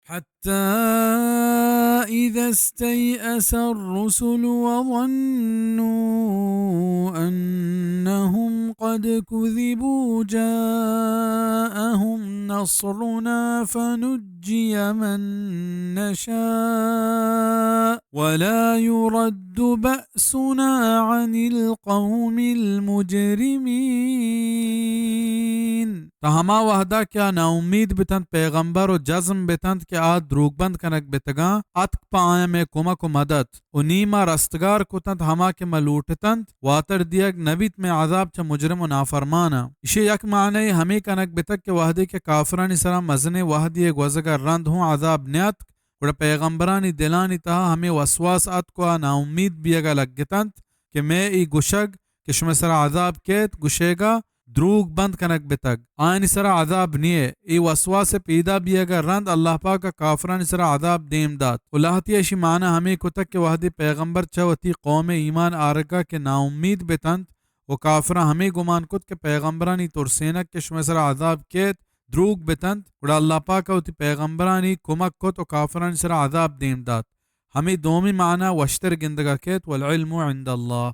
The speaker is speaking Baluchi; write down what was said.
حتى إذا استيأس الرسل وظنوا أنهم قد كذبوا جاءهم نصرنا فنجي من نشاء ولا يرد بأسنا عن القوم المجرمين. تا ہما وہدا کہ آ ناامید بتنت پیغمبر و جزم بتنت کہ آ دروگبند کنگ بتگاں، اتک پہ آیاں مئے کمک و مدد و نی ما رستگار کتنت ہما کہ ما لوٹتنت، واتر دیگ نبیت مئے عذاب چہ مجرم و نافرماناں۔ ایشی یک معنی ہمے کنگ بتگ کہ وہدے کہ کافرانی سرا مزنیں وہدی گوزگا رند ہوں عذاب نیاتک، گڑا پیغمبرانی دلانی تہا ہمے وسواس اتک و آ ناامید بیگا لگتنت کہ مئے اے گشگ کہ شمئے سرا عذاب کیت، گشیگا دروگ بند کنگ بتگ، آیانی سرا عذاب نیئے۔ اے وسواس پیدا بیگا رند اللہ پاکا کافرانی سرا عذاب دیم دات۔ و لہتیا اشی معنی ہمے کتگ کہ وہدے پیغمبر چہ وتی قوم ایمان آرگا کہ ناامید بتنت و کافراں ہمے گمان کت کہ پیغمبرانی ترسینگ کہ شمئے سرا عذاب کیت، دروگ بتنت، گڑا اللہ پاکا وتی پیغمبرانی کمک کت و کافرانی سرا عذاب دیم دات۔ ہمے دومی معنی وشتر گندگا کیت، والعلم عند اللہ۔